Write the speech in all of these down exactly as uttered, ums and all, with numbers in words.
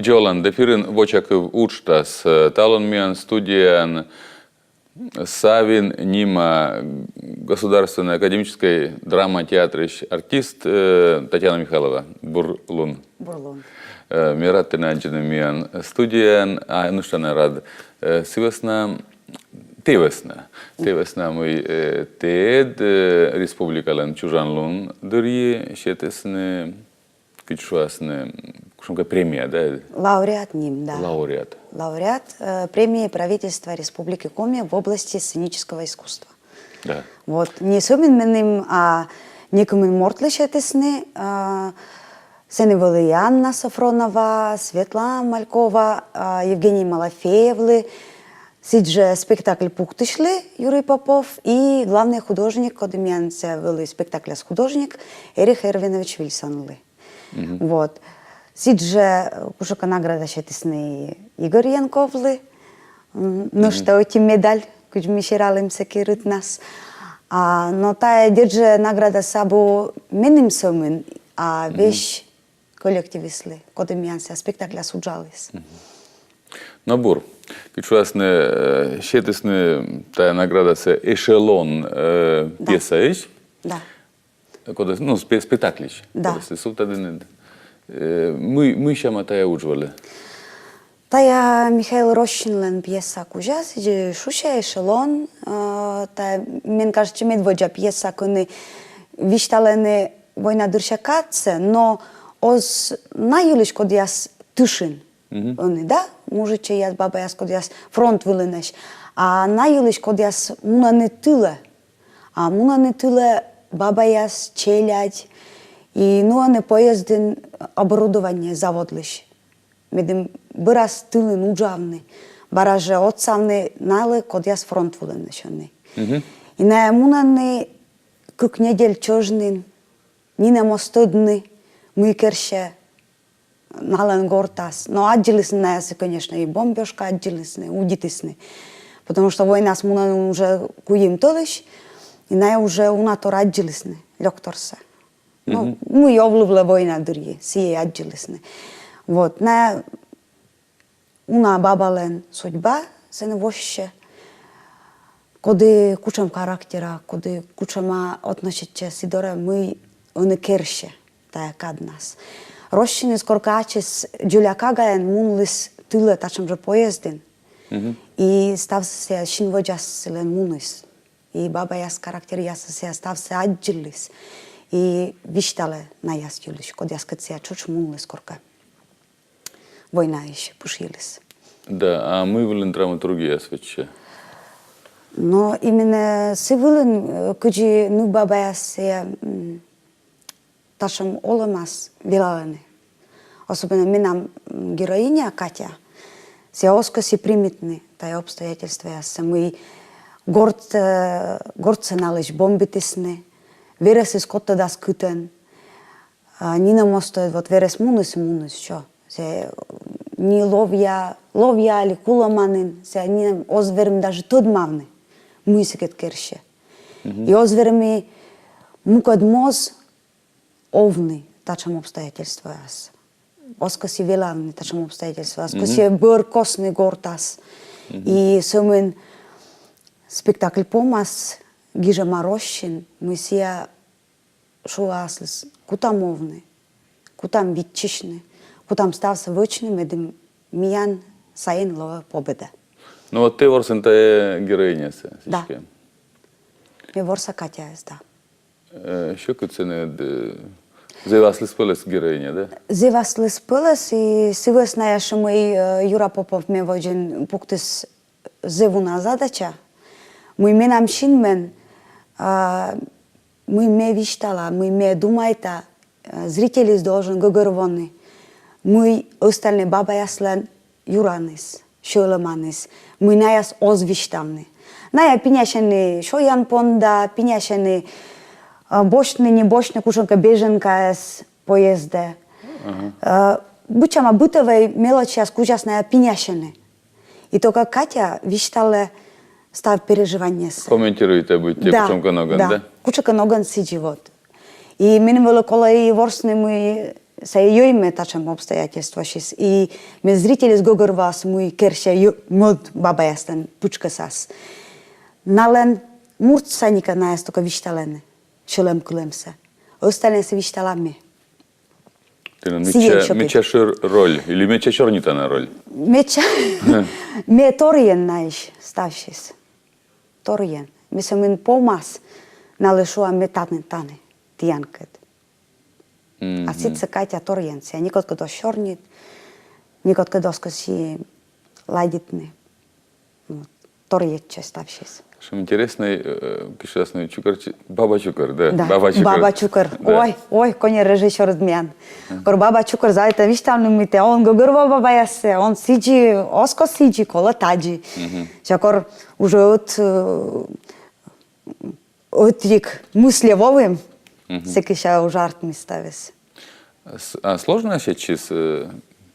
Видза олан, эфирын «Вочакыв» уджтас. Э, талун миян студияын Савин нима государственной академической драма театрысь артист, э, Татьяна Михайлова. Бур лун. Бур лун. Э, ме рад тэнӧ аддзыны миян студияын, а нӧшта на рад. Э, сы вӧсна, тэ вӧсна. Тэ вӧсна, мый, э, тэд, э, республикалӧн чужан лун дырйи сетісны, кыдз шуасны, кутшӧмкӧ премия, да? Лауреат ним, да. Лауреат. Лауреат, э, премии правительства Республики Коми в области сценического искусства. Да. Вот. Не сӧмын меным, а некымын мортлы сетісны, а, сэні вӧлі и Анна Софронова, Светлана Малькова, а, Евгений Малафеевлы. Сідзжӧ спектакль пуктысьлы Юрий Попов и главный художник, коді миян сійӧ вӧлі спектакляс художник, Эрих Эрвинович Вильсонлы. Вот. Сідзжӧ, э, кутшӧмкӧ награда сетісны Игорь Янковлы. М, нӧшта ӧти медаль, кыдз ми сералім сэки рытнас. А, но тайӧ, дерт жӧ, наградасӧ абу меным сӧмын, а весь коллективыслы, коді миян сійӧ спектакляс уджаліс. Но бур. Кыдз шуасны, э, сетісны тайӧ наградасӧ «Эшелон», э, пьесаысь. Да. Кодӧс, ну, спе-, спектакльысь. Да. Кодӧс тэ сувтӧдін. Э, мый, мый сяма тайӧ удж вӧлі? Тайӧ Михаил Рощинлӧн пьеса кузя, сідзи шусьӧ, «Эшелон». Э, тайӧ, мен кажитчӧ, медводдза пьеса, кӧні висьталӧны война дырся кадсӧ, но оз на йылысь, кодъяс тышын ӧні, да, мужичӧйяс, бабаяс, кодъяс фронт вылынӧсь. А на йылысь, кодъяс мунӧны тылӧ. А мунӧны тылӧ бабаяс, челядь, и нуӧны поездын оборудование заводлысь, медым бӧрас тылын уджавны, бара жӧ отсавны налы, кодъяс фронт вылынӧсь ӧні. И найӧ мунӧны кык недель чӧж нин, нинӧм оз тӧдны, мый керсьӧ налӧн гортас. Но аддзылісны найӧс, конечно, и бомбёжка аддзылісны, удитісны. Потому что войнас мунӧны уже куим тӧлысь, и найӧ уже уна тор аддзылісны лёкторсӧ. Ну, мый овлывлӧ война дырйи, сійӧ аддзылісны. Вот, найӧ уна бабалӧн судьба сэні воссьӧ, коді кутшӧм характера, коді кутшӧма относитчӧ сы дорӧ, мый ӧні керсьӧ тайӧ каднас. Рощиныс коркӧ ачыс дзоля кагаӧн мунліс тылӧ татшӧм жӧ поездын. И ставсӧ сійӧ синводзас сылӧн муніс. И бабаяс характеръяссӧ сійӧ ставсӧ аддзыліс. И висьталӧ найӧ йылысь, кодъяскӧд сійӧ тшӧтш мунліс коркӧ войнаысь пыж йылыс. Да, а мый вылын драматургияыс вӧчсьӧ? Но именно сы вылын, э, кыдзи нывбабаяс сійӧ, м, татшӧм олӧмас велалӧны. Особенно менам, м, героиня Катя, сійӧ оз кӧсйы примитны тайӧ обстоятельствояссӧ, мый горт, э, гортсӧ налысь бомбитісны, верӧсыс код тӧдас кытӧн, а, нинӧм оз тӧд, вот верӧс муніс, муніс, всё. Сійӧ, м, ни ловъя, ловъя ли кулӧма нин, сійӧ нинӧм оз вермы даже тӧдмавны, мый сыкӧд керсьӧ. И оз вермы мукӧд моз овны татшӧм обстоятельствояс. Оз кӧсйы велавны татшӧм обстоятельствояс. Кӧсйӧ бӧр косны гортас. И сӧмын спектакль помас гижӧма Рощин, мый сійӧ шуӧ аслыс, кутам овны, кутам виччысьны, кутам ставсӧ вӧчны, медым миян сайын лоӧ победа. Ну вот тэ ворсан тайӧ героинясӧ. Да. Сідзкӧ. Ме ворса Катяӧс, да. Э, сьӧкыд сэні, э, зэв аслыспӧлӧс героиня, да? Зэв аслыспӧлӧс, и сы вӧсна ещӧ мый, э, Юра Попов ме водзын пуктіс зэв уна задача, мый менам синмӧн, а, мый ме висьтала, мый ме думайта, э, зрительыс должен гӧгӧрвоны, мый ӧсталӧн бабаяслӧн юраныс, сьӧлӧманыс, мый найӧс оз висьтавны. Найӧ пинясьӧны сёян понда, пинясьӧны, э, босьтны, не босьтны кутшӧмкӧ беженкаӧс поездӧ. Э, быдсяма бытовӧй мелочьяс кузяс найӧ пинясьӧны. И только Катя висьталӧ став переживаниесӧ. Комментируйтӧ быттьӧ, да, кутшӧмкӧ ногӧн, да? Да. Кутшӧмкӧ ногӧн сідзи вот. И меным вӧлі колӧ и ворсны, мый Сійӧ йӧй ме татшӧм обстоятельствоысь. И ме зрительӧс гӧгӧрвоас, мый керсьӧ ё-, мӧд бабаяслӧн пытшкӧсас. Налӧн муртса некӧ найӧс только висьталӧны сьӧлӧм кылӧмсӧ. Остальнӧйсӧ висьтала ме. Тэнад сійӧ медся, медся шӧр роль или медся сёрнитана роль? Медся. Ме торйӧн найӧс ставсьыс. Торйӧн. Ме сӧмын помас налы шуа: ме тані, тані, тіянкӧд. А сэтчӧ Катя торйӧн. Сійӧ некодкӧд оз сёрнит, некодкӧд оз кӧсйы ладитны. Вот. Торйӧдчӧ ставсьыс. Сэтшӧм интереснӧй, э, кыдз шуасны, чукӧр, чи-, баба чукӧр, да? Да. Баба чукӧр. Баба чукӧр. Да. Ой, ой, кӧні режиссёрыд миян. Кор баба чукӧр заводитӧ висьтавны, мый тэ он гӧгӧрво бабаяссӧ, он сідзи, оз кӧ сідзи, колӧ тадзи. Сійӧ кор уже ӧт, э, ӧтик мысльӧ воӧм, сэки сійӧ уже артмис ставыс. С-, а сложнӧ сетчис, э,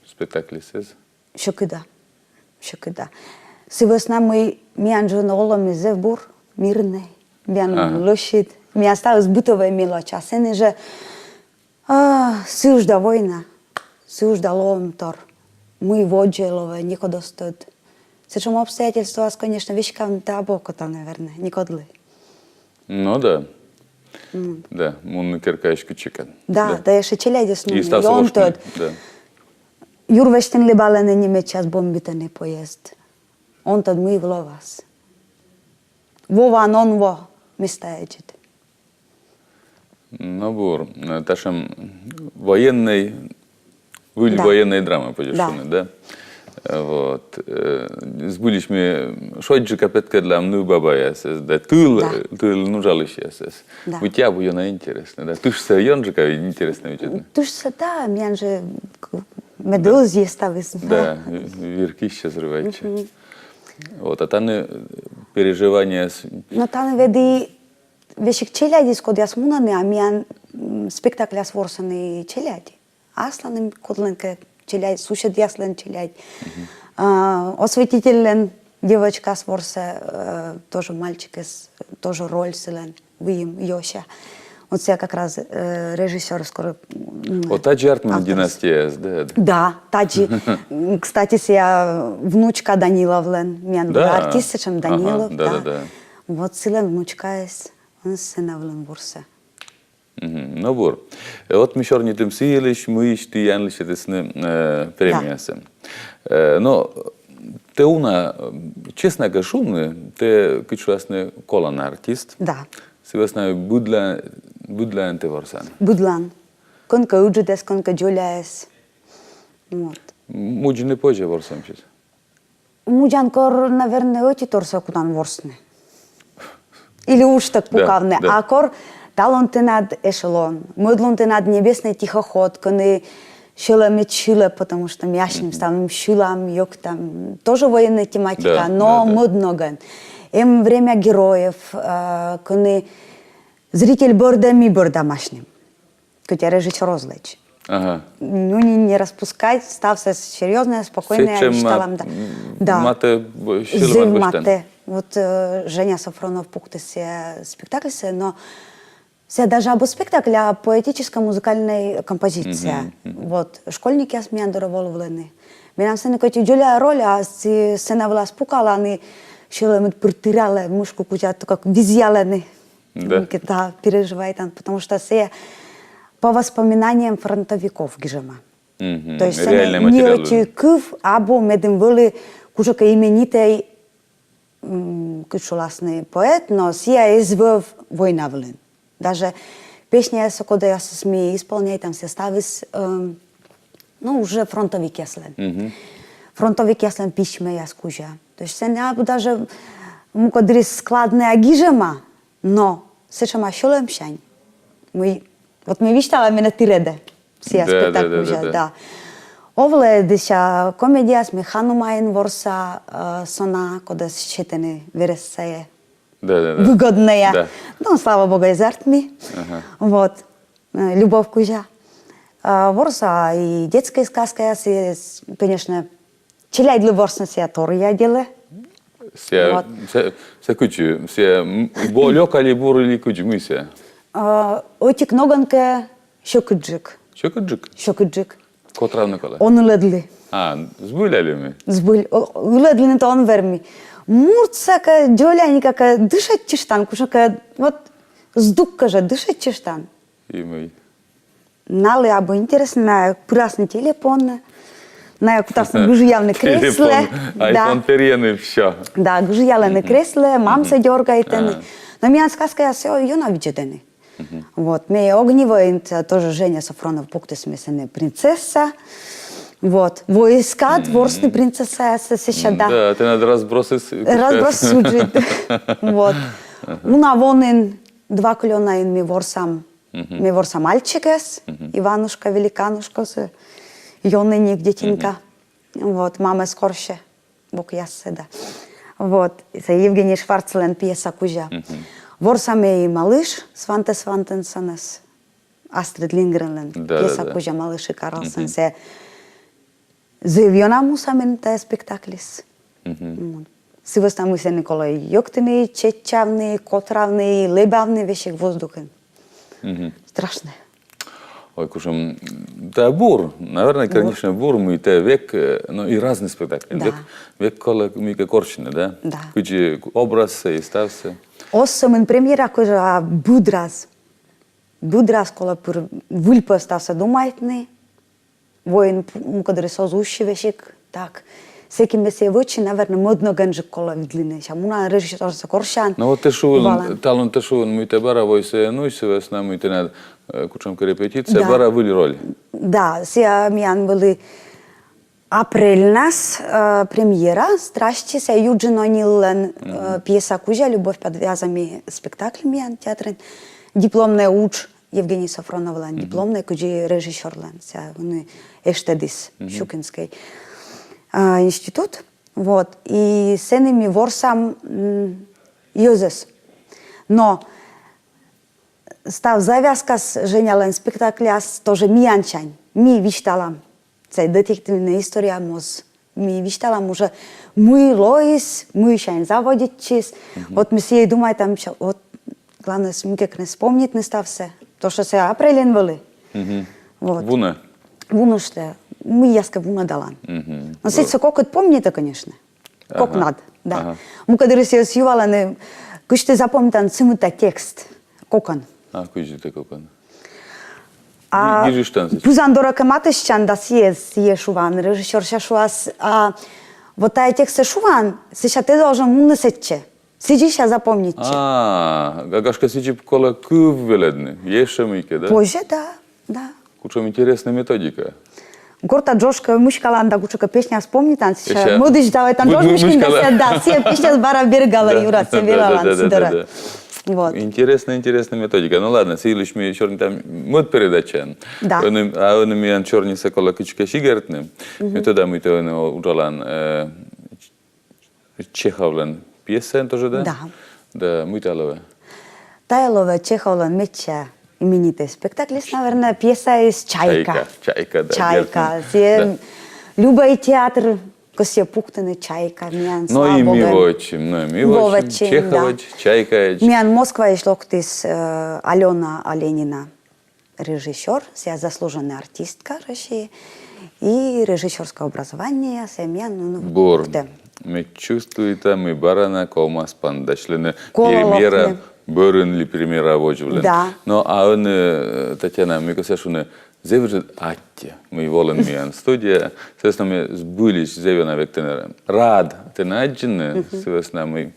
спектакльыс? Сьӧкыда. Сьӧкыда. Сы вӧсна мый миян жӧ олӧмыс зэв бур, мирнӧй. Миян лӧсьыд. Миян ставыс бытовӧй мелочь. А сэні жӧ, а, сы ыджда война. Сы ыджда лоӧмтор. Мый водзӧ лоӧ, некод оз тӧд. Сэтшӧм обстоятельствоас, конечно, веськавны абу окота, наверное, некодлы. Ну да. Да, мунны керкаысь кытчӧкӧ. Да, да, ещӧ челядьыс, ну, и ставсӧ он тӧд. Да. Юр весьтын лэбалӧны, немецъяс бомбитӧны поезд. Он тӧд, мый лоас. Во ваӧ, он во, местаӧдзыд. Ну, бур, э, татшӧм военнӧй, выль военнӧй драма, позьӧ шуны, да? Э, вот. Э, збыльысь ми шойччыка петкӧдлам нывбабаясӧс, да, тыл, тылын уджалысьясӧс. Да. Быттьӧ абу ёна интереснӧ, да? Тышсӧ ёнджыка ведь интереснӧ видзӧдны. Тышсӧ, да, миян жӧ к-, медӧ ӧзйы ставыс. Да, ви-, вир киссьӧ, взрывайтчӧ. Вот, а тані переживаниеяс. Но тані ведь и весиг челядьыс, кодъяс мунӧны, а миян, м, спектакляс ворсӧны челядь. Асланым кодлӧнкӧ челядь, суседъяслӧн челядь. А, осветительлӧн девочкаыс ворсӧ, э, тоже мальчикыс, тоже роль сылӧн, выйым Ёся. Вот сійӧ как раз, э, режиссёрыс кор, м, вот тадзи артмӧны династияяс, да, да. Да, тадзи. М, кстати, сійӧ внучка Даниловлӧн, миян артист сэтшӧм, Данилов, да, да, да. Вот сылӧн внучкаыс, он сцена вылын ворсӧ. Но бур. Э, вот ми сёрнитім сы йылысь, мыйысь тіянлы сетісны, э, премиясӧ. Э, но тэ уна, м, честнӧ кӧ шуны, тэ, кыдз шуасны, колана артист. Да. Сы вӧсна быдлаын, быдлаын тэ ворсан. Быдлаын. Кӧнкӧ ыджыдӧс, кӧнкӧ дзоляӧс. Вот. Мудзны позьӧ ворсӧмсьыс? Мудзан кор, наверное, ӧтиторсӧ кутан ворсны. Или уджтӧг пукавны. Да, да. А кор талун тэнад эшелон, мӧд лун тэнад небеснӧй тихоход, кӧні сьӧлӧмыд сьылӧ, потому что ми асьным ставным сьылам, ёктам. Тоже военная тематика, да, но да, да, мӧд ногӧн. Эм «Время героев», э, кӧні зритель бӧрдӧ, ми бӧрдам асьным. Кӧть режиссёр оз лэдз. Ага. Ну, не, не распускать, ставсӧ серьёзнӧя, спокойнӧя висьталам, да. Да. Матӧ, э, сьӧлӧмад босьтӧны. Матӧ. Вот, э, Женя Софронов пуктіс, э, спектакльсӧ, но сійӧ даже абу спектакль, а поэтическая музыкальная композиция. Вот. Школьникъяс миян дорӧ волывлӧны. Менам сэні кӧть и дзоля роль, а сцена вылас пукалан и сьӧлӧмыд пыр тіралӧ, мышку кузя, то как визьялӧны. Да. Мыйкӧ, да, переживайтан, потому что сійӧ по воспоминаниям фронтовиков гижӧма. То есть реальнӧй материал. Сійӧ не ӧти кыв абу, медым вӧлі кутшӧмкӧ именитӧй, м, кыдз шуласны, поэт, но сійӧ эз вӧв война вылын. Даже песняяс, кодъясӧс ми исполняйтам, сійӧ ставыс, эм, ну, уже фронтовикъяслӧн. Фронтовикъяслӧн письмӧяс кузя. То есть сэні абу даже мукӧддырйиыс складнӧя гижӧма, но сэтшӧма сьӧлӧмсянь. Мый, вот ме висьтала, менӧ тірӧдӧ сійӧ спектакль кузя, да. Овлӧ дыся комедияс, ме «Ханумаын» ворса, э, Сона, кодӧс сетӧны верӧс сайӧ. Да, да, да. Выгоднӧя. Да. Ну, слава богу, эз артмы. Ага. Вот. Э, любовь кузя. А, ворса и детскӧй сказкаяс, и, с-, конечно, челядьлы ворсны сійӧ торъя делӧ. Сійӧ, вот. Сійӧ, сійӧ кыдзи, сійӧ, м, бо лёк али бур или кыдзи, мый сійӧ? А, ӧтик ногӧн кӧ сьӧкыдджык. Сьӧкыдджык? Сьӧкыдджык. Котравны колӧ? Он ылӧдлы. А, збыль али мый? Збыль. О, ылӧдлыны то он верми. Муртса кӧ, дзоляникӧ кӧ дышӧдчыштан, кутшӧмкӧ, вот, здук кӧ жӧ дышӧдчыштан. И мый? Налы абу интереснӧ, найӧ пырасны телефонӧ, найӧ кутасны гыжъявны креслӧ. Телефон, айфон перйӧны, всё. Да, гыжъялӧны креслӧ, мамсӧ дёргайтӧны. Но миян сказкаяс ёна видзӧдӧны. Вот, ме «Огневӧйын» тоже Женя Софронов пуктіс, ме сэні принцесса. Вот, воис кад ворсны принцессаяссӧ сэсся, да. Да, тэнад разбросыс. Разброс уджыд. Вот. Уна воын «Два клёна»-ын ми ворсам, ми ворсам альчикӧс, Иванушка, великанушка, сійӧ ёнӧник, детинка. Вот, мамӧс корсьӧ бокъяссӧ, да. Вот, сійӧ Евгений Шварцлӧн пьеса кузя. Ворсам и «Малыш» Сванте Свантенсонӧс, Астрид Линдгренлӧн пьеса кузя, «Малыш и Карлсон». Сійӧ зэв ёна муса мен тайӧ спектакльыс. Вот. Сы вӧсна мый сэні колӧ йӧктыны, чеччавны, котравны, лэбавны весиг воздухын. Страшнӧ. Ой, кутшӧм, да, бур, наверное, конечно, бур, мый тэ век, э, ну, и разнӧй спектакль. Да. Век, век колӧ мыйкӧ корсьны, да? Да. Кыдзи образсӧ и ставсӧ. Оз сӧмын премьера кузя, а быд раз. Быд раз колӧ пыр выльпӧв ставсӧ думайтны. Воын п-, мукӧддырйи оз уси весиг, так. Сэки ме сійӧ вӧчи, наверное, мӧд ногӧнджык колӧ видлыны. Сэсся муна режиссёрсӧ корсян. Но вот тэ шуин, талун тэ шуин, мый тэ бара войсӧ нуи, сы вӧсна мый тэнад, э, кутшӧмкӧ репетиция, бара выль роль. Да, сійӧ миян вӧлі апрельнас, э, премьера, «Страсти», сійӧ Юджин О'Ниллӧн, э, пьеса кузя, «Любовь под вязами» спектакль миян театрын. Дипломнӧй удж Евгений Софроновлӧн, дипломнӧй, кыдзи режиссёрлӧн, сійӧ ӧні эштӧдіс Щукинскӧй, а, институт. Вот. И сэні ми ворсам, м, йӧзӧс. Но став завязкаыс Женялӧн спектакляс тоже миянсянь. Ми висьталам. Сійӧ детективнӧй история моз. Ми висьталам уже, мый лоис, мыйсянь заводитчис. Вот ми сійӧ думайтам, вот главнӧйыс мыйкӧ вспомнитны ставсӧ. То, что сійӧ апрельын вӧлі. Вот. Вунӧ. Вунӧштӧ. Мыйяскӧ вунӧдалан. Но сэтшӧм кокыд помнитӧ, конечно. Кокнад, да. Мукӧддырйи юалӧны, кыдз тэ запомнитан сымында текст. Кокӧн. А кыдзи тэ кокӧн? А, Гижыштан сэтчӧ. Пызан дорӧ кӧ матыстчан да сійӧ, сійӧ шуан, режиссёрша шуас, а, вот тайӧ текстсӧ шуан, сэсся тэ должен мунны сэтчӧ. Сідзи сійӧ запомнитчӧ. А, га-, гашкӧ, сідзи колӧ кыв велӧдны, ещӧ мыйкӧ, да? Позьӧ, да, да. Кутшӧм интереснӧй методика. Гортад джошкӧ мыськалан да кутшӧмкӧ песня вспомнитан, сэсся Сэсся мӧдысь давайтан мыд-, мыд-, джошкӧ мыськалан, мыськала. Да, сійӧ песняыс бара бергалӧ юрас, сійӧ велалан сы дорӧ. Вот. Интереснӧй, интереснӧй методика. Ну ладно, сы йылысь ми сёрнитам мӧд передачаын. Да. Ӧні, а ӧні миян сёрнисӧ колӧ кыдзкӧ сигӧртны. Ме тӧда, мый тэ ӧні уджалан, э, Чеховлӧн пьесаӧн тоже, да? Да. Да, мый тайӧ лоӧ? Тайӧ лоӧ Чеховлӧн медся именитӧй спектакльыс, наверное, пьесаыс «Чайка». «Чайка», «Чайка», да. «Чайка». Герцен. Сійӧ Да. любӧй театр, кӧсйӧ пуктыны «Чайка», миян, Но слава и ми богӧ. Вотчим, но и ми Во Вотчим. Вотчим, Чеховӧдз, да. Чайкаӧдз. Миян Москваысь локтіс, э, Алёна Оленина, режиссёр, сійӧ заслуженная артистка России, и режиссёрское образование, сійӧ миян, ну, ну, Бур. пуктӧ. Ме чувствуйта, мый бара на ковмас паныдасьлыны. Колӧ локны. Премьера, бӧрын ли премьера водзвылын. Да. Но а ӧні, э, Татьяна, мый кӧсъя шуны, зэв ыджыд аттьӧ, мый волін миян студияӧ. Сы вӧсна мый збыльысь зэв ёна век тэнӧ рад тэнӧ аддзыны, сы вӧсна мый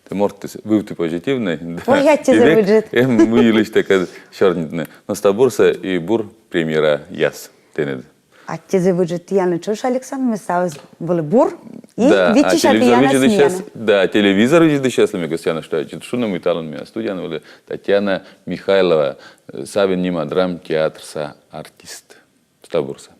тэ мортыс вывті позитивнӧй. Да. Ой, аттьӧ зэв ыджыд. Эм, мый йылысь тэкӧд сёрнитны. Но став бурсӧ и бур премьераяс тэныд. Аттьӧ зэв ыджыд тіянлы, Чойш Александр, мед ставыс вӧлі бур и виччысям тіянӧс миянӧ. Да, телевизор видзӧдысьяслы ме кӧсъя на, что аттьӧ шуны, мый талун миян студияын вӧлі Татьяна Михайлова, э, Савин нима драмтеатрса артист. Став бурсӧ.